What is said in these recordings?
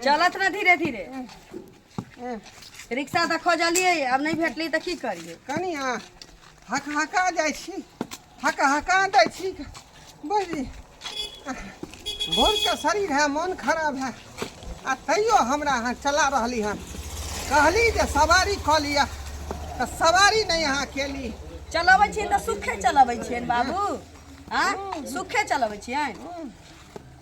चलत ना धीरे धीरे। रिक्शा तऽ खोजलियै, आब नहि भेटलै तऽ की करियै? कनिया, हक हका जाइ छी, हक हका दै छी। बुझली, भोरके शरीर है, मोन खराब है, आ तैयो हमरा अहाँ चला रहली हन। कहली जे सवारी कऽ लिअ तऽ सवारी नहि अहाँ केली। चलबै छियै तऽ सुखे चलबै छियनि बाबू। आँ, सुखे चलबै छियनि।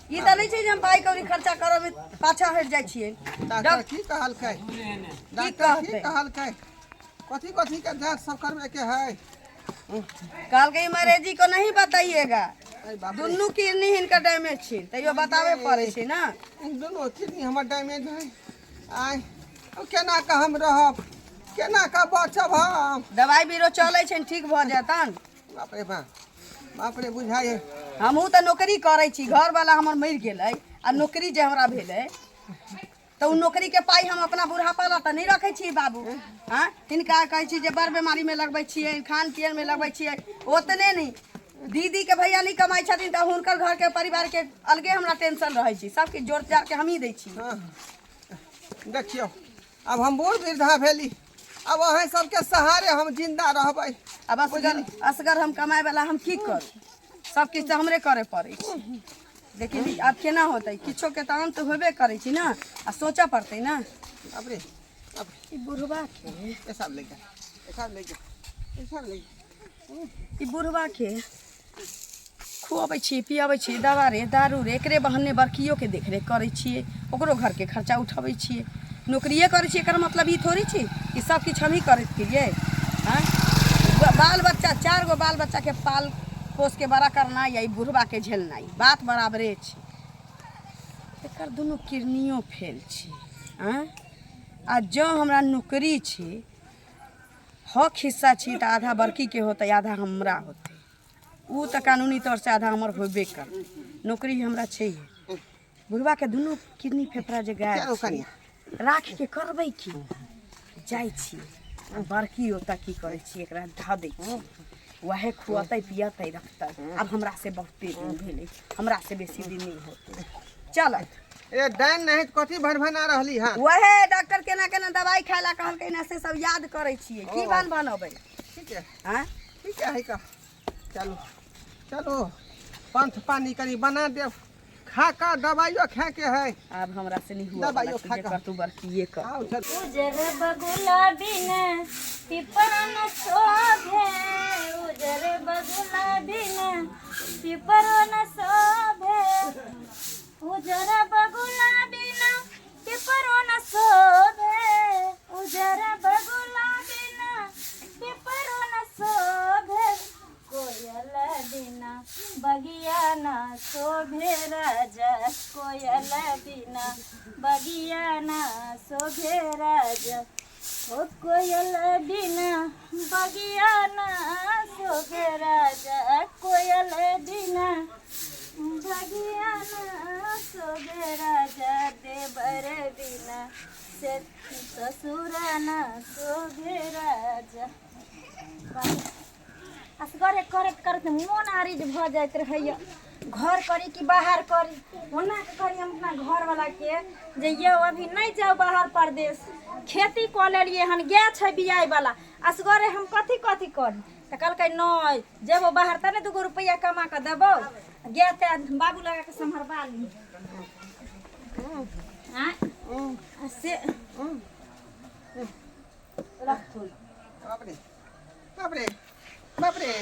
ई तऽ नहि छै जे हम पाइ कौड़ी खर्चा करऽमे पाछाँ हटि जाइ छियै। डॉक्टर की कहलकै? डॉक्टर की कहतै? कहलकै? कथी कथी के जांच सब करबे के है? कहलकै, अंग्रेजी को नहीं बताइएगा। अरे बाप रे। दुनू किडनी हिनकर डैमेज छै, तैयो बताबे पड़ै छै ने। दुनू किडनी हमर डैमेज है। आय, अब केना कऽ हम रहब? केना कऽ बचब हम? दवाइ बीरो चलै छै, ठीक भऽ जेतन। बाप रे बाप, बाप रे, बुझाइ हमहूँ तऽ नौकरी करै छी। घरवाला हमर मरि गेलै आ नौकरी जे हमरा भेलै तऽ ओ नौकरीके पाइ हम अपना बुढ़ापा लए तऽ नहि रखै छी बाबू। आँय, हिनका कहै छी जे बड़ बेमारीमे लगबै छियै, खान पियनमे लगबै छियै। ओतने नहि, दीदीके भैया नहि कमाइ छथिन तऽ हुनकर घरके परिवारके अलगे हमरा टेंशन रहै छै। सबकिछु जोड़ जाड़के हमही दै छी। हँ, देखियौ, आब हम बूढ़ वृद्धा भेली, आब अहाँ सबके सहारे हम जिंदा रहबै। आब असगर असगर हम कमाय वाला, हम की करू? सब किछु तऽ हमरे करे पड़ै छै। लेकिन आब केना होतै? किछो के तऽ अन्त होबे करै छै ने, आ सोचऽ पड़तै ने। बाप रे बाप। ई बुढ़वा के पेशाब लागि गेल, पेशाब लागि गेल, पेशाब लागि गेल। ई बुढ़वा के खुअबै छियै, पिअबै छियै, दवा रे दारू रे, एकरे बहाने बड़कियोके देखरेख करै छियै, ओकरो घरके खर्चा उठबै छियै। नौकरिए करै छियै, एकर मतलब ई थोड़ी छै कि सब किछु हमही करैत फिरियै। आँय, बाल बच्चा, चारि गो बाल बच्चाके पाल पोसके बड़ा करनाइ या ई बुढ़बाके झेलनाइ बात बराबरे छै। एकर दुनू किडनियो फेल छै। आँय, आ जँ हमरा नौकरी छै, हक हिस्सा छी तऽ आधा बड़कीके होतै, आधा हमरा होतै। ओ तऽ कानूनी तौरसँ आधा हमर होबे करतै। नौकरी हमरा छैहे। बुढ़बाके दुनू किडनी फेफड़ा जे गायब चलू छै, कनिया। राखिके करबै की? जाइ छी बड़की ओतऽ। की करै छी, एकरा धऽ दै छी, वएह खुअतै पियतै रखतै। आब हमरा से बहुते दिन भेलै, हमरा से बेसी दिन नहि होतै। चलत। ए डाइन नहीं तऽ कथी भनभना रहली हँ? वएह डॉक्टर केना केना दवाइ खाय ला कहलकै ने, से सब याद करै छियै। की बन बनबै? ठीक है। आँय। ठीक है का, चलू चलू, पंथ पानी कनी बना देब, खा कऽ दवाइयो खाके है। आब हमरा से नहीं हुआ। दबाइयो खा कऽ। तू बड़किए कर। आउ चलू। उजर बगुला बिन पिपर न शोभे, उजर बगुला बिन पिपर न शोभे, उजर बगुला बिन पिपर न शोभे, उजर बगुला बिन पिपर न शोभे, कोयल बिना बगिया न शोभे राजा, कोयल बिना बगिया न शोभे राजा, ओ कोयल बिना बगिया न शोभे राजा, कोयल बिना बगिया न शोभे राजा, देवर बिना से ससुर न शोभे राजा। असगरे करैत करैत मोन आरिज भऽ जाइत रहैए। घर करी कि बाहर करी? ओना कऽ करी हम अपना घरवलाके जे यौ, अभी नहि जाउ बाहर परदेश, खेती कऽ लेलियै हन, गाय छै बियाइवला, असगरे हम कथी कथी करी? तऽ कहलकै, नहि जेबौ बाहर तब ने दूगो रुपैआ कमा कऽ देबौ। गाय ताय बाबू लगा कऽ सम्हरबा ली। आँय, आ से रखथुन। बाप रे बाप रे बाप रे।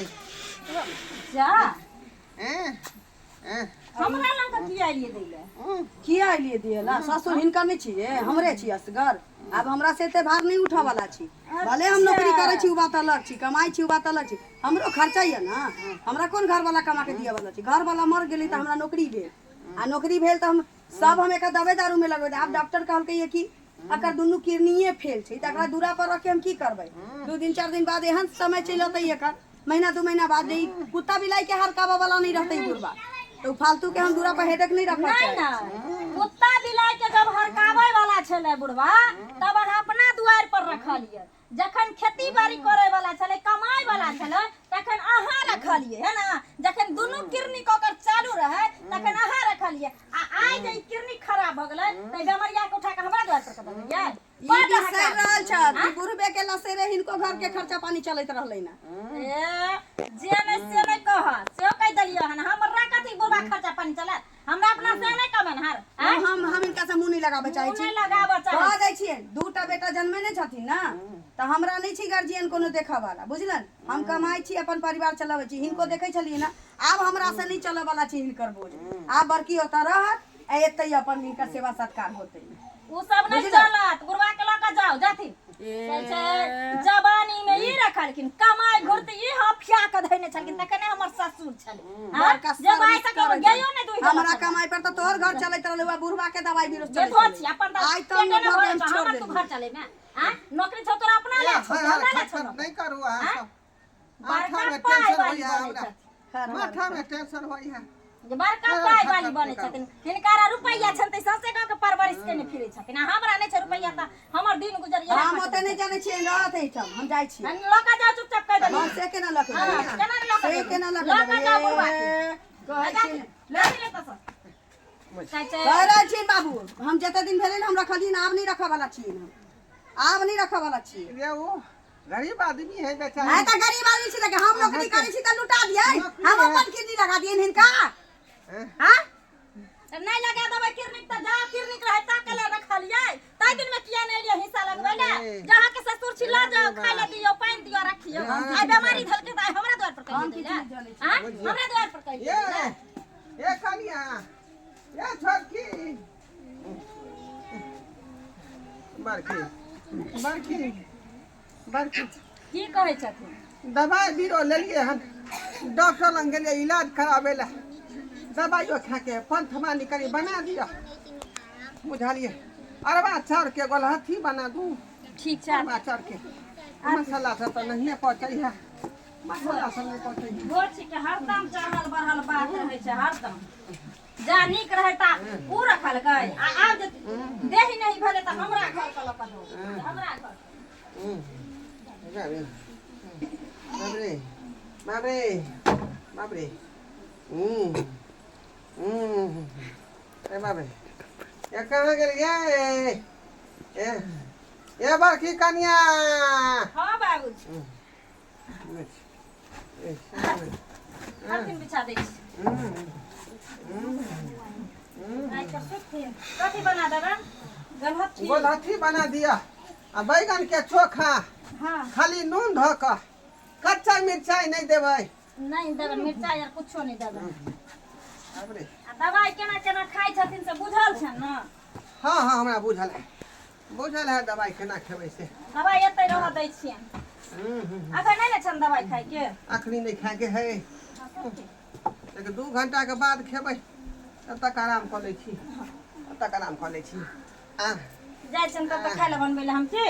जा। हैं हैं। हमरा लग तऽ किया एलियै दै लए? किया एलियै दिएला? ससुर हिनकर नहि छियै, हमरे छी असगर। आब हमरा से एते भार नहि उठऽ वाला छी। भले हम नौकरी करै छी, ओ बात अलग छी, कमाइ छी, ओ बात अलग छी, हमरो खर्चा यऽ ने। हमरा कोन घर वाला कमा के दिअ वाला छी? घर वाला मर गेलै तऽ हमरा नौकरी भेल, आ नौकरी भेल तऽ हम सब हम एकर दवाइ दारू में लगबै। आब डॉक्टर कहलकै ये कि एकर दुनू किडनिये फेल छै, तऽ एकरा दूरा पर रख के हम की करबै? 2 दिन 4 दिन बाद एहन समय चलि अतै, एकर महीना 2 महीना बाद, जे ई कुत्ता बिलाई के हरकाबऽ वाला नहीं रहतै ई बुढ़बा, तऽ उ फालतू के हम दूरा पर हेडेक नहीं रखऽ नहि चाहै। नहि, कुत्ता बिलाइ के जब हरकाबै वाला छलै बुढ़वा, तब अहाँ अपना दुआरि पर रख। रखलियै। जखन खेती बाड़ी करे वाला छलै, कमाय वाला छलै, तखन अहाँ रखलियै है ना। जखन दुनू किरनी कऽ ओकर चालू रहै तखन अहाँ रखलियै, आ आइ जे ई किरनी खराब भऽ गेलै तऽ ई बेमरिया के उठा कऽ हमरा द्वार पर कऽ देलियै। ई बड्ड बिसरि हकार। रहल छथि कि बुढ़बे के लसेरे हिनको घर के खर्चा पानी चलैत रहलै ना। ए, जे नहि से नहि कह, सेहो कहि देलियै हन। हमरा कथी बुढ़बा खर्चा पानी चलत? हमरा अपना से नहि कमेनहार आँय? हम हिनका से मुँह नहि लगाबऽ चाहै मुँह छी। नहि लगाबऽ चाहै। कह दै छियै, दूटा बेटा जन्मेने छथिन ना, तऽ हमरा नहि छी गार्जियन कोनो देखऽ वाला, बुझलन? हम कमाइ छी, अपन परिवार चलाबै छी। हिनको देखै छलियै ना, आब हमरा से नहि चलऽ वाला छै हिनकर बोझ। आब बड़की ओतऽ रहत आ एतै अपन हिनकर सेवा सत्कार होतै। उ सब नहि बुझलियै? चलत, बुढ़वा के लऽ कऽ जाउ जाथिन। कहै छै जवानी में ई रखलखिन, कमाई घुरती ई हफिया के धैने छलखिन, तखने हमर ससुर छलै। हाँ? बड़का जे भाई सर्विस से करैत गयो ने दुई हमरा कमाई पर तऽ तोहर घर चलैत रहलै, वएह बुढ़वा के दवाई बीरो जे चलैत धो रहलै। छी अपन तऽ आइ तऽ हम पेटे ने भऽ भरै के छौ, छोड़ हमर तू देलियै। घर चलेमे आँ? नौकरी छौ तोरा अपना ए, ले छौ, हर हर हमरा ले छौ खट खट नौकरी। नहि करू अहाँ सब। बड़का माथामे पाइ टेंशन वाली होइए बनै हमरा। छथिन। माथामे टेंशन होइए। जे बड़का हर पाइ खट वाली खट बनै नहि करू। छथिन, हिनकारा रुपैआ छनि तऽ सौंसे गाँव के परवरिश केने फिरै छथिन, आ हमरा नहि छै रुपैआ तऽ हमर दिन गुजर इएह हम खर्च ओते नहि जानै छियै, रहत एहिठाम, हम जाइ छी। लऽ कऽ जाउ चुपचाप कहि देलियै। हम से केना लऽ के हाँ, जेबै? केना नहि लऽ कऽ से जेबै? केना लऽ के लऽ कऽ जेबै? जाउ बुढ़वा के। ए, कहै जा, छी ले ले तऽ सब। कहै छै, कह रहल छियनि बाबू, हम जते दिन भेलै ने हम रखलियनि, आब नहि रखऽ वाला छियनि हम, आब नहि रखऽ वाला छियै। ये वो गरीब आदमी है बेचारा। आइ तऽ गरीब आदमी छी तऽ हम नौकरी करै छी तऽ लुटा दियै? नौकरी हम है। अपन किडनी लगा दियनि हिनका? हैं? हाँ? तऽ नहि लगा देबै किरनिक तऽ जा किरनिक रहै ता के रखलियै ताहि दिन में किया नहि एलियै हिस्सा लगबै ले? ए। जहाँ के ससुर छी लऽ जाओ, खाय ले दियौ, पानि दियौ, रखियौ। हाँ। आइ बेमारी धलकै तऽ आइ हमरा द्वार पर हम कहियो किछु दै नहि जनै छी। आँ हमरा द्वार पर कहियो ये दै। ये कनिया, ये छोटकी, बड़की बड़की बड़की। की कहै छथिन? दबाइ बीरो लेलियै हन, डॉक्टर लग गेलियै इलाज कराबै लए, दबाइयो खाके पंथमानी कनि बना दिअ, बुझलियै? अरबा चाउरके गोलहथी बना दू। ठीक छै। अरबा चाउरके मसाला सब तऽ नहिए पचै है, मसाला सब नहि पचै है। भोर छिके हरदम चढ़ल बढ़ल बात रहै छै हरदम। जा नीक रहै ता उ रखलकै, आ आब जे देही नहीं भेलै तऽ हमरा घर के लऽ कऽ दो, हमरा घर। बाप रे बाप रे बाप रे, ए बाप रे, ए कहाँ गेलियै? ए ए बड़की कनिया। हाँ बाबूजी। हरदिन बिछा दै छी। आइ तऽ सुतथिन। कथी बना देबै? गलहत्थी? गोलहत्थी बना दिअ आ बैगन के चोखा। हाँ। खाली नून धऽ कऽ, कच्चा मिरचाइ नहि देबै। नहि देबै मिरचाइ आर कुछो नहि देबै। बाप रे। आ दवाइ केना केना खाइ छथिन से बुझल छनि ने? हाँ हाँ, हमरा बुझल है, बुझल है दवाइ केना खेबै से। दवाइ एतै रहऽ दै छियनि। अखन नहि ने छनि दवाइ खाइके? अखनी नहि खायके है, एक 2 घंटाके बाद खेबै। तब तक आराम कऽ लै छी, तब तक आराम कऽ लै छी। आ जाइ छियनि तब तक खाइ लए बनबै लए हम की?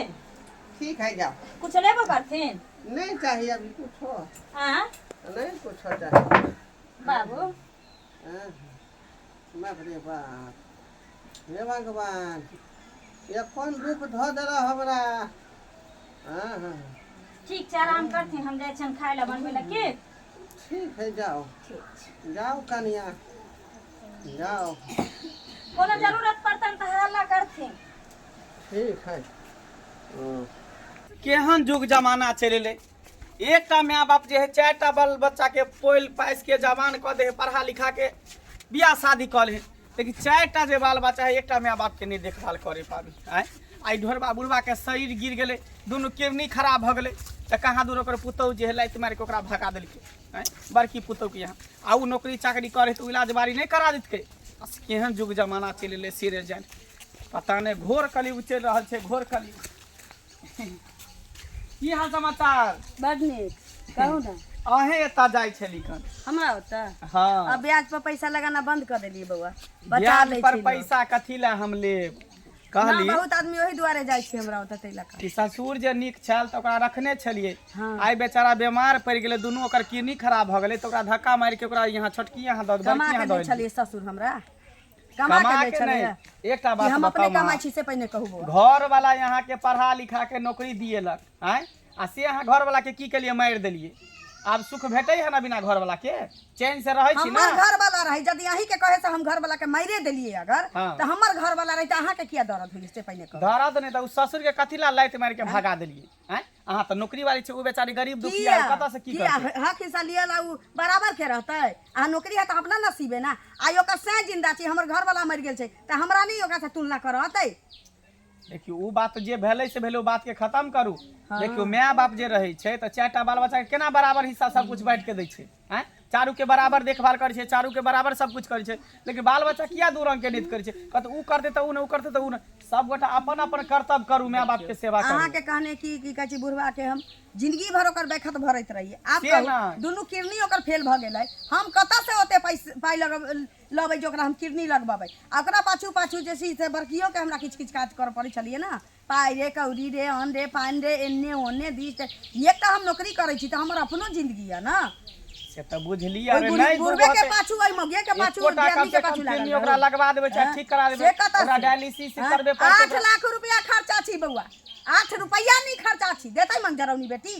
ठीक है, जाओ। कुछ लेबो करथिन? नहीं चाहिए अभी कुछो। आँ? नहीं कुछो चाहिए। बाबू। हाँ। बाप रे बाप, हे भगवान, ये कोन दुख धऽ देलह हमरा? हाँ हाँ। ठीक छै, आराम करथिन, हम जाइ छियनि खाइ लए बनबै लए की? ठीक है, जाओ। ठीक छै। जाओ कनिया, जाओ। कोनो जरूरत पड़तनि तऽ हल्ला करथिन। ठीक है। हम्म। केहन युग जमाना चलि एलै, एकटा माय बाप जे है 4टा बाल बच्चाके पोलि पासि के जवान कऽ दे है, पढ़ा लिखा के बियाह शादी कऽ ले, लेकिन 4टा जे बाल बच्चा है एकटा माय बापके नहि देखभाल करे पाबी। आँय, आइ ढोरबा बुढ़बाके शरीर गिर गेलै, दुनू किडनी खराब भऽ गेलै, तऽ कहाँ दूर ओकर पुतहु जे है लाति मारि कऽ ओकरा भगा देलकै। आँय, बड़की पुतहुके यहाँ आ ओ नौकरी चाकरी करै तऽ ओ इलाज बारी नहि करा देतकै। आ केहन युग जमाना चलि एलै सिरे जान पता नहि, घोर कलयुग चलि रहल छै, घोर कलयुग। की हाल समाचार? बड नीक, कहू ने। अहें एतऽ जाइ छली कन? हमरा ओतऽ? हाँ। अब ब्याज पर पैसा लगाना बंद कर देलियै बौआ, बचा ब्याज लै पर छी लोग। पैसा कथी लए हम लेब? ना, कहली बहुत आदमी ओहि दुआरे जाइ छै हमरा ओतऽ ताहि लऽ कऽ कि ससुर जे नीक छल तऽ ओकरा रखने छलियै। हाँ। आइ बेचारा बेमार पड़ि गेलै, दुनू ओकर किडनी खराब भऽ गेलै, तऽ ओकरा धक्का मारि के ओकरा यहाँ छोटकी यहाँ दऽ कमा बड़की के यहाँ दै दऽ छलियै ससुर हमरा। कमा कमा के दै के छलै नहि एकटा कि बात हम अपने बताउ माँ। कमाइ छी से पहिने कहू बौआ। घर वाला यहाँ के पढ़ा लिखा के नौकरी दिएलक आँय, आ से अहाँ घर वाला के की केलिए, मारि देलिए। आब सुख भेटै है ना बिना घर वाला के, चैन से रहै छी ना। हमर घर वाला रहे, यदि अहीं के कहे से हम घर वाला के मारे देलिए अगर, हाँ। तऽ हमर घर वाला रहे तऽ अहाँ के किया दर्द होइए से पहिने कहू। दर्द नहि तऽ उ ससुर के कथी ला लाति मारि के भगा देलिए आँय? अहाँ तऽ नौकरी वाली छै, ओ बेचारी गरीब दुखिया किया कतऽ से की किया करतै? हक हिस्सा लिअ ला उ बराबर के रहतै? अहाँ नौकरी है तऽ अपना नसीबे ना। आइ ओकर सैं जिंदा छै, हमर घर वाला मरि गेल छै, तऽ हमरा नहि ओकरा से तुलना करतै। देखियौ ओ बात जे भेलै से भेलै, ओ बातके खतम करू। देखियौ माय बाप जे रहै छै तऽ 4टा बाल बच्चाके केना बराबर हिस्सा सब कुछ बाँटि के दै छै आँय? चारू के बराबर देखभाल करै छै, चारू के बराबर सब कुछ करै छै, लेकिन बाल बच्चा किया दू रंग के नीत करै छै? कहत उ करतै तऽ उ नहि, उ करतै तऽ उ नहि। सब गोटा अपन अपन कर्तव्य करू, माय बाप के सेवा करू। अहाँके कहने की की कहै छै बुढ़वा के हम जिंदगी भर ओकर बैखत भरैत रहियै। आब से कहू नहि। दुनू किडनी ओकर फेल भऽ गेलै, हम कतऽ से ओते पाइ लबै जे ओकरा हम किडनी लगबेबै? आ ओकरा पाछू पाछू जे छै से बड़कियोके हमरा किछु किछु काज करऽ पड़ै छलियै ने, पाइ रे कौड़ी रे अन्न रे पानि रे एन्ने ओन्ने दिस एकटा हम नौकरी करै छी तऽ हमर अपनो जिंदगी यऽ ने। से तऽ बुझलियै। ओहि अरे बुढ़ी नहि बुढ़बे दूगो के होतै। पाछू, ओहि मौगिये के पाछू, एकोटा कम दियादनी से के कम पाछू लागल किडनी ओकरा रहू। लगवा देबै चाहे हँ? ठीक करा देबै, से कतऽ ओकरा से? डायलिसिस हँ? करबे पड़तै। 8 लाख रुपया खर्चा छी बौआ, 8 रुपया नहि खर्चा छी, देतै मंगजरौनी बेटी?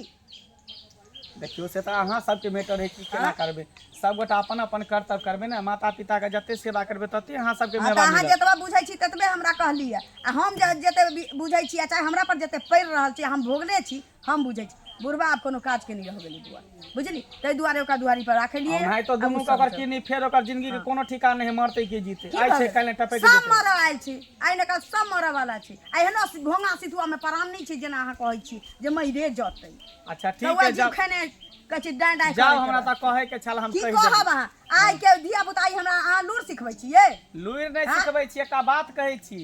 देखियौ से तऽ अहाँ सबके मैटर है कि केना करबै। सब गोटा अपन अपन कर्तव्य करबै ने, माता पिता के जते सेवा करबै तते अहाँ सबके हँ, तऽ मेवा अहाँ मिलत। जतबा बुझै छी ततबे हमरा कहलियै, आ हम जते बुझै छी आ चाहे हमरा पर जते पड़ि रहल छै, हम भोगने छी, हम बुझै छी। बुढ़बा आब कोनो काज के नहि रह गेलै बौआ, बुझली? ताहि दुआरे ओकरा दुआरी पर राखलियै। ओनाहि तो दुनू के ओकर किडनी फेर, ओकर जिंदगी के कोनो ठिकाना नहि है, मरतै के जीते, की आइ छै भऽ काल्हि टपकि सब जेतै। मरऽ आयल छी, आइ ने काल्हि सब मरऽ वाला छी। आ एहनो घोंघा सितुआ मे प्राण नहि छै जेना अहाँ कहै छी जे मरिए जतै। अच्छा ठीक कौआ है, जीव जाओ खेने कहै छी डाँय डाँय जाओ, करैत हमरा रहत। तऽ कहै के छल हम की कहि कहब देली। अहाँ? आइ के धिया पुता आइ हमरा अहाँ लूर सिखबै छियै? लूरि नहि हाँ? सिखबै छी, एकटा बात कहै छी,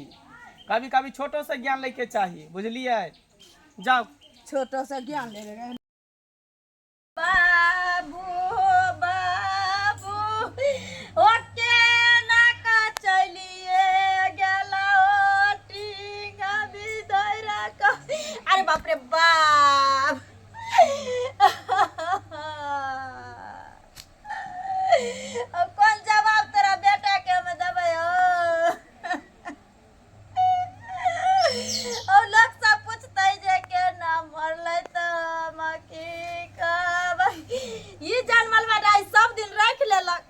कभी कभी छोटो से ज्ञान लैके चाही, बुझलियै? जाओ। छोटो से ज्ञान ले रहे। बाबू बाबू ओ केना का चलिए गेला ओ टींगा बिदैरा का। अरे बाप रे बाप, अब कोन जवाब तोरा बेटा के हम देबै हो? और लोग सब पूछते जे के नाम मरलै तऽ हम की कहबै? ई जनमल बेटा ई सब दिन राखि लेलक,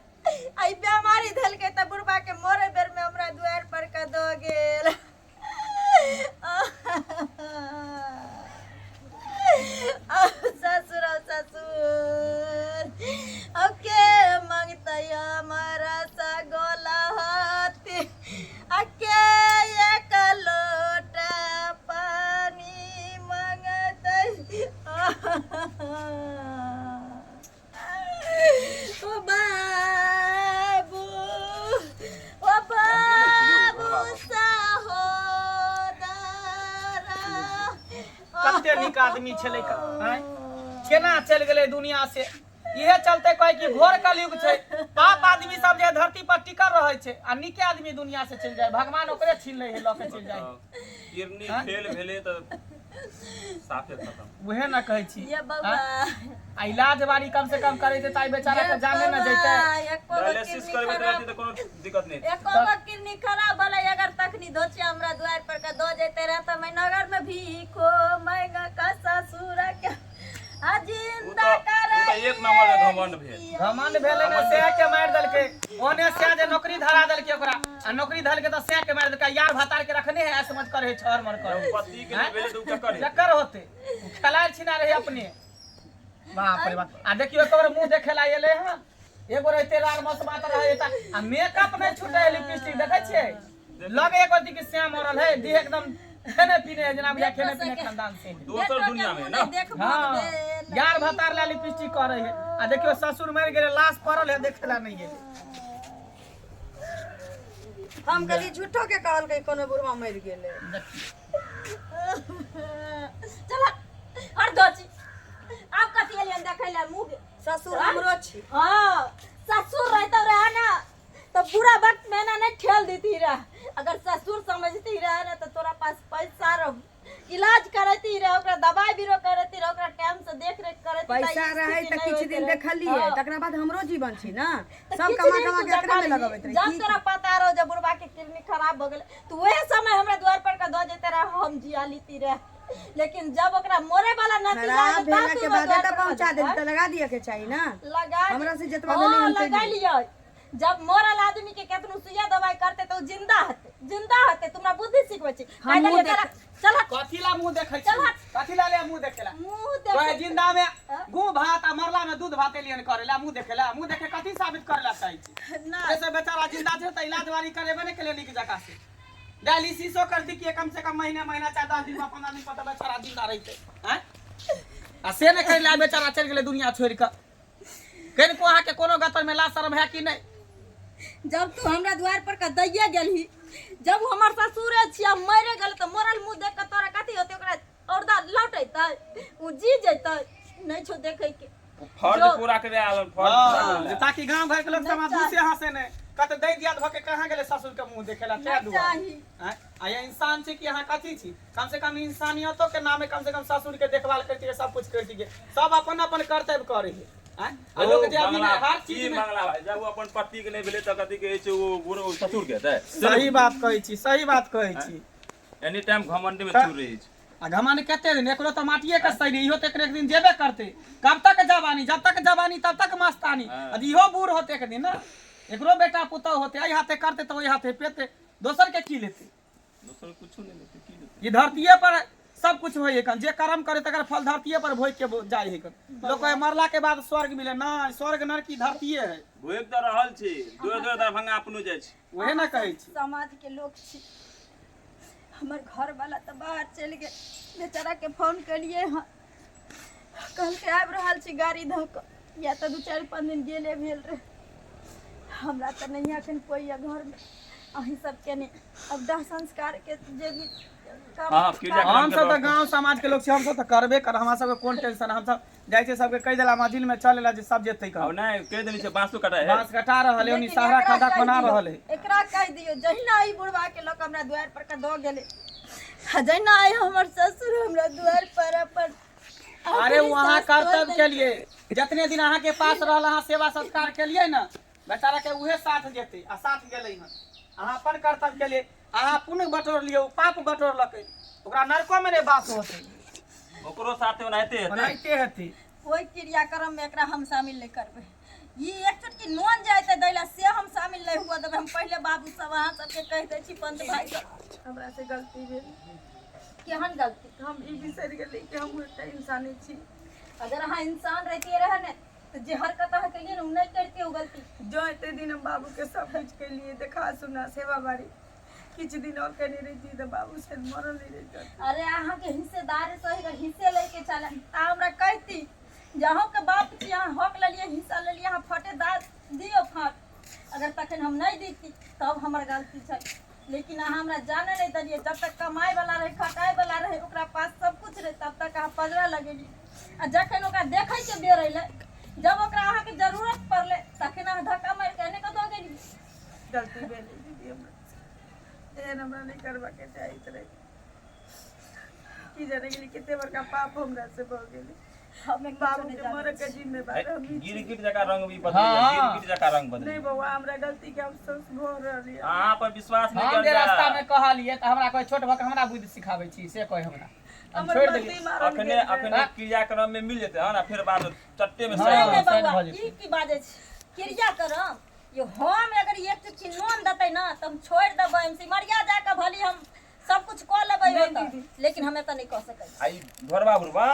आ ई बेमारी धेलकै तऽ बुढ़बा के मरे बेर में हमरा दुआरि पर के दऽ गेल। ससुर ससुर के मंगतै हमारा सगोला हाथी, आ के एक लोटा पानी मंगतै? ओ बाबू, ओ बाबू सहोदरा। कते नीक आदमी छलै आँय? केना चलि गेलै दुनिया से? इहे चलते कहै कि घोर कलयुग छै, पाप आदमी सब जे धरती पर टिकल रहै छै आ नीके आदमी दुनिया से चलि जाय, भगवान ओकरे छीन लै है, लऽ के चलि जाय। किडनी हाँ? फेल भेलै तऽ साफे खतम। उहे ना कहै छी। ये बौआ। आँय? आ इलाज बारी कम से कम करेते तऽ आइ बेचारा के जाने न जैते। एको गो डायलिसिस किडनी करबैत खराब रहती तऽ कोनो दिक्कत नहि। एको गो किडनी खराब भेलै अगर तखनी धोचिया हमरा दुआरि पर के दऽ जैते रह तऽ मैं नगर में भीखो मांग के ससुर के आ उ जिंदा तऽ उ तऽ एक नंबर के घमंड भेल। घमंड भेलै ने, सएह के मारि देलकै। ओने सएह जे नौकरी धरा देलकै ओकरा, आ नौकरी धरलकै तऽ सएह के मारि देलकै। यार भतार के रखने है, समझ कर है छर मर कर। जब पति के नहि भेलै तऽ उ केकर हेतै? केकर होते? उ खेलाइ छिना रहे अपने। बाप रे बाप, आ देखियो एक बार मुंह देखे ला एले हन, एगो रहिते लाल मस्त बात रहे त आ मेकअप नहीं छूटे है, लिपस्टिक देखै छियै लगे एगो दी कि श्याम मरल है, देह एकदम खेने पीने है, जेना बुझाय खेने पीने खानदान से है। दोसर दुनिया में ना। हाँ, यार भतार ला लिपस्टिक करे है, आ देखियो ससुर मर गेले, लाश पड़ल है, देखे ला नहीं गेले। हम कहलियै झूठो के कहलकै कोनो बुढ़वा मरि गेलै। चल हर दोची, आब कथी एलियन देखै ले मुँह? ससुर हमरो छी। हाँ, ससुर रहता रहा ना तो बुरा वक्त में ना नहीं ठेल देती रह। अगर ससुर समझती रह ना तो तोरा पास पैसा रह, इलाज करती रह, ओकरा दवाई बीरो करती रह, ओकरा टाइम से देख रेख करती। पैसा रहे तऽ किछु दिन देखलियै, तकरा बाद हमरो जीवन छै ने, तऽ सब किछु कमा दिन कमा तू के एकरे में देखलही। लगबैत रही। जब तोरा पता रहो जब बुढ़बा खराब भऽ गेलै तऽ उएह समय हमरा द्वार पर के दऽ जैते रहे, हम जिया लीती रहे। लेकिन जब ओकरा मरे वाला नतीजा खराब आयल, भेला तब के तू हमरा बादे द्वार तऽ पर के पहुँचा दऽ देली तऽ लगा दिअ के चाही ना। लगा हमरा से जतबा हाँ, देली हम लगा देली। लिअ। जब मरल आदमी के केतनो सुइया दवाई करते तो जिंदा हते, जिंदा हते। तुमरा बुद्धि सिखबै छी। हम मुँह चल चल हट, कथी ला मुंह देखै छी? चल हट। कथी ला ले मुंह देखेला? मुँह कहे देख जिंदा में गु भात आ मरला में दूध भात एलियन करेला, मुंह देखेला। मुंह देखे कथी साबित करेला चाहै छी? ना जैसे बेचारा जिंदा छै तऽ इलाज वारी करेबे नहि केले नीक जकाँ से। डायलिसिसो करती कि कम से कम महीने महीना चाहे 10 दिन पर 15 दिन पर तऽ बेचारा जिंदा रहितै। आँय, आ से नहि करेला, बेचारा चलि गेलै दुनिया छोड़ि कऽ। कनिको अहाँके कोनो गतर में लाज शरम है कि नहि? जब तू हमरा द्वार पर के दैये गेलही, जब हमर ससुरे छिया मरे गेल तऽ मरल मुँह देख के तोरा कथी होतै? ओकरा औरदा लौटेतै? ओ जी जैतै? नहि छौ देखै के। फर्ज जो- पूरा करे आयल, फर्ज पूरा हाँ, करे जे ताकि गांव घर के लोग समाज दूर से हंसे नहि, कहते दै दिया भऽ के कहाँ गेलै ससुर के मुंह देखेला तै नहि दुआरे। चाही। आँय, आ ये इंसान छै कि अहाँ कथी छी? कम से कम इंसानियतो के नामे कम से कम ससुर के देखभाल करतियै, सब कुछ करतियै। सब अपन अपन कर्तव्य करै है। आँय, आ लोक जे अभी नहि हर की चीज में मंगला भाई, जब ओ अपन पति के नहि भेलै तऽ कथी कहै छै, ओ बुढ़ ससुर के हेतै। सही बात कहै छी, सही बात कहै छी। एनी टाइम घमंड में चूर रहै छै। आ घमंड कते दिन? एकरो तऽ माटिए के शरीर, इहो तऽ एक दिन जेबे करतै। कब तक जवानी? जब तक जवानी तब तक मस्तानी। हाँ। आ इहो बूढ़ होते एक दिन ना, एकरो बेटा पुतहु होते, एहि हाथे करते तऽ ओहि हाथे पेते, दोसर के की लेते? दोसर कुछो नहि लेतै, की लेतै? ई धरतीये पर सब कुछ होइ है, जे कर्म करे तकर फल धरतीये पर भोग के जाइ है। लोग कहे मरला के बाद स्वर्ग मिले, ना स्वर्ग नरक ई धरतीये है। भोग तऽ रहल छी, दूर दूर दरभंगा अपनो जाइ छी। उहे ना कहै छी। समाज के लोग छी, हमर घर वाला तऽ बाहर चलि गेल। बेचारा के फोन केलिए हँ, कहलकै आबि रहल छी गाड़ी धऽ कऽ, या तऽ 2-4-5 दिन गेले भेल रहै। हमरा तऽ नहिए एखन कोइ यऽ घरमे, अहीं सबके नहि। अब दाह संस्कार के जे भी काम हाँ, क्रियाक्रम हम सब तऽ गांव समाज के लोग छी, हम सब तऽ करबे कर, हमरा सबके कोन टेंशन। हम सब जाइ छियै, सबके कहि देला मझिल में चल एला जे सब जेतै अब कह। नहि कहि देने छै, बाँसो कटाइ है। बांस कटा रहल है, ओनी लेकिन सहरा एकरा खदा कहि खोना दियौ, रहल है। एकरा कहि दियौ, जहिना ई बुढ़वा के लोक हमरा दुआरि पर के दऽ गेलै, आ जहिना आइ हमर ससुर हमरा दुआरि पर अपन अरे आखिरी वहाँ साँस तोड़ि कर्तव्य के देलकै। लिए जितने दिन अहाँ के पास रहल अहाँ सेवा सत्कार के लिए ना, बेचारा के उहे साथ जेतै आ साथ गेलै हन। अहाँ अपन कर्तव्य के लिए अहाँ पुण्य बटोर लियौ, पाप बटोरलकै, ओकरा नरको में नहि वास होतै। ओकरो साथे ओनाहिते हेतै। ओनाहिते हेतै। कोइ क्रियाक्रम में एकरा हम शामिल नहीं करबै। ई एक चुटकी नोन जायते दै ला से हम शामिल नहीं हुआ देबै। हम पहिले बाबू सब अहाँ सबके कहि दै छी, पंत भाई सब। हमरा से गलती भेल। केहन गलती? हम ई बिसरि गेली कि हम एकटा इंसाने छी। अगर अहाँ इंसान रहितियै रहे ने तऽ जे हरकत अहाँ केलियै ने, ओ नहि करितियै ओ गलती। जो एते दिन हम बाबू के सब कुछ केलिए, देखा सुना सेवा बारी, किछु दिन और केने रहिती तऽ बाबू शायद मरल नहीं रहिता। अरे अहाँके हिस्सेदार सही अगर हिस्से लैके छलै तऽ हमरा कहती जे अहूँके बाप छी, अहाँ हक लेलियै, हिस्सा लेलियै, अहाँ फटेदार दियौ फाट। अगर तखन हम नहि दैती तब हमर गलती छल, लेकिन अहाँ हमरा जाने नहि देलियै। जब तक कमाइ वाला रहै, खटाइ वाला रहै, ओकरा पास सब कुछ रहै, तब तक अहाँ पजरा लगेलियै, आ जखन ओकरा देखैके बेर अयलै, जब ओकरा अहाँके जरूरत पड़लै, तखन अहाँ धक्का मारि कऽ एने कतऽ गेलियै। गलती भेलै दीदी हमरा से, एहन हमरा नहि करबाके चाहैत रहै। की जाने गेली कते बड़का पाप हमरा से भऽ गेलै। हमे किछो बाबू नहि के जानै मरे के छी। जिम्मेवार हमही छी। गिरगिट जकाँ रंग भी बदलि हाँ। गेल, गिरगिट जकाँ रंग बदलि नहि गेल। बौआ, हमरा गलती के अफसोस भऽ रहल यऽ। अहाँ पर विश्वास नहि हम कयल जे रास्ता जाय। में कहलियै तऽ हमरा कहै छोट भऽ के हमरा बुद्धि सिखाबै छी, से कहै हमरा। हम हमर छोड़ि पति देलियै। मारल अखने गेल रहै। अखने क्रियाक्रम में मिल जेतै हन, आ फेर बाद में चट्टे में हाँ। सही नहि नहि साइड बौआ, भऽ जेतै। ई की बाजै छी? क्रिया करम यो, हम अगर एक चुटकी नोन देतै ना तऽ हम छोड़ि देबै, हम सिमरिया जाके भली हम सब कुछ कऽ लेबै नहि ओतऽ, दीदी। लेकिन हम एतऽ नहि कऽ सकै छी। आ ई ढोरबा बुढ़बा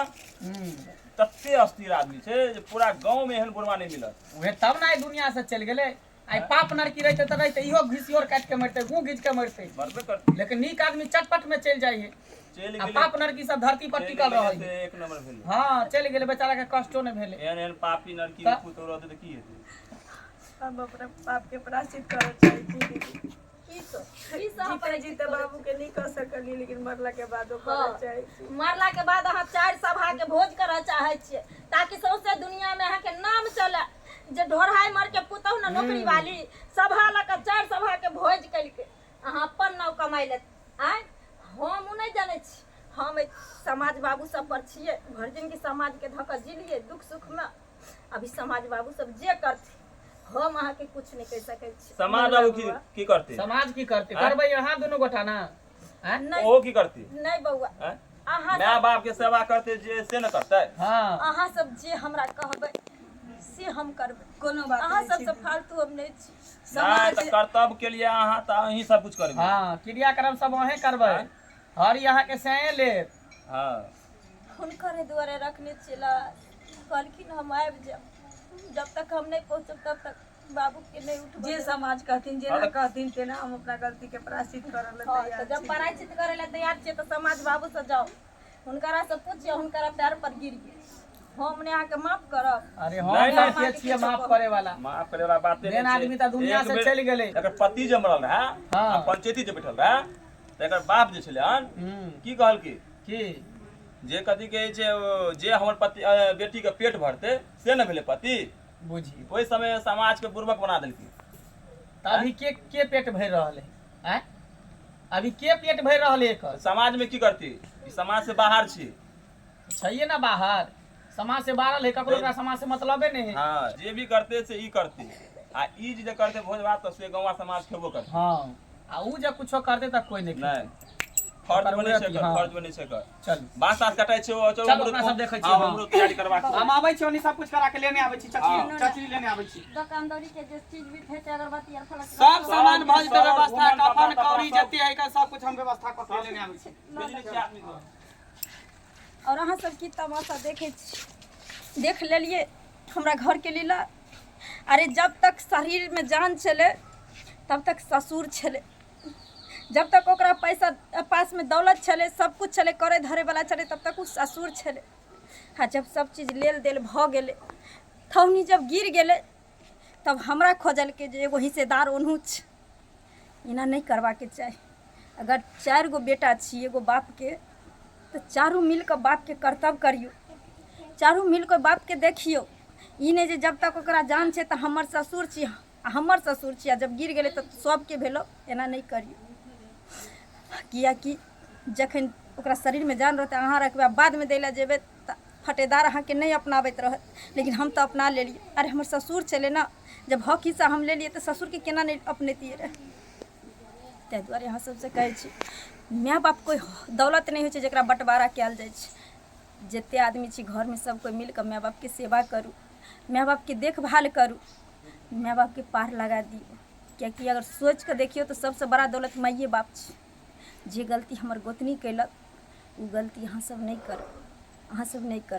तते अस्थिर आदमी छै जे पूरा गाँव में एहन बुढ़बा नहि मिलत। उहे तब ने आइ दुनिया से चलि गेलै। आइ पाप नरकी रहितै तऽ रहितै, इहो घिसियोर काटि के मरितै, गुँ घीच के मरितै, मरबे करतै, लेकिन नीक आदमी चटपट में चलि जाइ है। चलि आ गेलै, पाप नरकी सब धरती पर चलि टिकल गेलै रहै से है। एक नंबर भेलै। हाँ, चलि गेलै, बेचारा के कष्टो नहि भेलै। एहन एहन पापी नरकी तऽ- पुतोह रहतै तऽ की हेतै? हम अपना पाप के प्रायश्चित करऽ चाहै छी दीदी। की सो की सो अहाँ जीते प्रायश्चित जीते करऽ बाबू के नहि कऽ सकलियै, लेकिन मरला के बादो करऽ हाँ। चाहै छी। मरला के बाद अहाँ 4 सभा के भोज करऽ चाहै छियै ताकि सौंसे दुनिया में अहाँके नाम चले जे ढोढ़ाई मर के पुतहु ने नौकरी वाली सभा लऽ कऽ 4 सभा के भोज केलकै। अहाँ अपन नाव कमाइ लेत। आँय, हम ओ नहि जानै छी। हम एहि समाज बाबू सब पर छियै, भरि जिनगी समाज के धऽ कऽ जिलियै दुख सुख में। अभी समाज बाबू सब जे करथिन हम अहाँके कुछ नहि कहि सकै छी। समाज बाबू की की करते? समाज की करते? आँय? करबै अहाँ दुनू गोटा ना, आँय? नहि। ओहो की करती? नहि बौआ। आँय? अहाँ माय बाप के सेवा करते जे से न करते। हाँ। अहाँ सब जे हमरा कहबै से हम करबै। कोनो बात अहाँ नहि सबसँ छै। फालतू हम नहि छी। नहि तऽ कर्तव्य के लिए अहाँ तऽ अहीं सब कुछ करबै। हाँ, क्रियाक्रम सब अहें करबै, हरी अहाँके सैं लेब। हाँ। हुनकरे दुआरे रखने छियै लाश। कहलखिन हम आबि जायब, जब तक हम नहि पहुँचब तब तक बाबू के नहि उठबै। जे समाज कहथिन, जेना कहथिन तेना हम अपना गलती के प्रायश्चित करऽ लए हाँ, तैयार तऽ जब छी। प्रायश्चित करै लए तैयार छियै तऽ समाज बाबू से जाउ, हुनकरा से पुछियौ, हुनकरा पैर पर गिरियौ, हम नहि अहाँके माफ करब। अरे हम नहीं, सब नहीं। के छियै माफ करे वाला? माफ करे वाला बाते मेन नहि छै। आदमी तऽ दुनिया एक से बेर चलि गेलै। एकर पति जे मरल रहै हाँ। आ पंचायती जे बैठल रहै तऽ एकर बाप जे छलै हन की कहलकै? की? जे कथी कहै छै ओ, जे हमर पति बेटी के पेट भरतै से ने भेलै पति। बुझियौ। ओहि समय समाज के बुर्बक बना देलकै। तऽ अभी के के पेट भरि रहल है? आँय, अभी के पेट भरि रहल है एकर? समाज में की करती? ई समाज से बाहर छी। छैहे ना बाहर, समाज से बाहर है, ककरो एकरा समाज से मतलबे नहीं है। हाँ, जे भी करते से ई करते आ ई जे करते भोज भात तऽ से गौवा समाज खेबो करते। हाँ, आ ऊ जे कुछो करते तऽ कोई नहीं खेतै। नहि, फर्ज ओकर बनै छै उन्नति, एकर, हाँ। फर्ज बनै छै एकर। चलू। बाँस तास कटाइ छै ओ, चलू, चलू, हमरो अपना सब देखै छियै, हाँ, हाँ। हमरो तैयारी करबाक छै। हम आबै छी, ओनी सब कुछ करा के लेने आबै छी। चचरी, हाँ। चचरी लेने आबै छी। दोकानदारी के जे चीज भी भेटे अगरबत्ती आर फलक सब सामान भऽ जेतै सब व्यवस्था, घुमन, कफन कपड़ा, कौड़ी सब। जते है एकर सब कुछ हम व्यवस्था कऽ के लेने आबै छी। बिजली छै आदमी के। और अहाँ सब की तमाशा देखै छी? देख लेलियै हमरा घरके लीला। अरे जब तक शरीरमे जान छलै तब तक ससुर छलै, जब तक ओकरा पैसा पासमे दौलत छलै, सब कुछ छलै, करै धरैवला छलै, तब तक ओ ससुर छलै। आ जब सब चीज लेल देल भऽ गेलै, थौनी जब गिर गेलै, तब हमरा खोजलकै जे एगो हिस्सेदार ओनहु छै। एना नहि करबाके चाही। अगर 4 गो बेटा छी एगो बापके, तऽ चारू मिलकऽ बापके कर्तव्य करियौ, चारू मिलकऽ बापके देखियौ। ई नहि जे जब तक ओकरा जान छै तऽ हमर ससुर छी आ हमर ससुर छी, आ जब गिर गेलै तऽ सबके भेलौ, एना नहि करियौ। किएकि जखन ओकरा शरीरमे जान रहतै अहाँ रखबै, आ बादमे दै लए जेबै तऽ फटेदार अहाँके नहि अपनाबैत रहत। लेकिन हम तऽ अपना लेलियै। अरे हमर ससुर छलै ने, जब हक हिस्सा हम लेलियै तऽ ससुरके केना नहि अपनेतियै रहए? ताहि दुआरे अहाँ सबसँ कहै छी, माय बाप कोइ दौलत नहि होइ छै जकरा बँटवारा कयल जाइ छै। जते आदमी छी घरमे सब कोइ मिलकऽ माय बापके सेवा करू, माय बापके देखभाल करू, माय बापके पार लगा दियौ। किएकि अगर सोचिकऽ देखियौ तऽ सबसँ बड़ा दौलत माइए बाप छै। जे गलती हमर गोतनी कयलक ओ गलती अहाँ सब नहि करब, अहाँ सब नहि करब।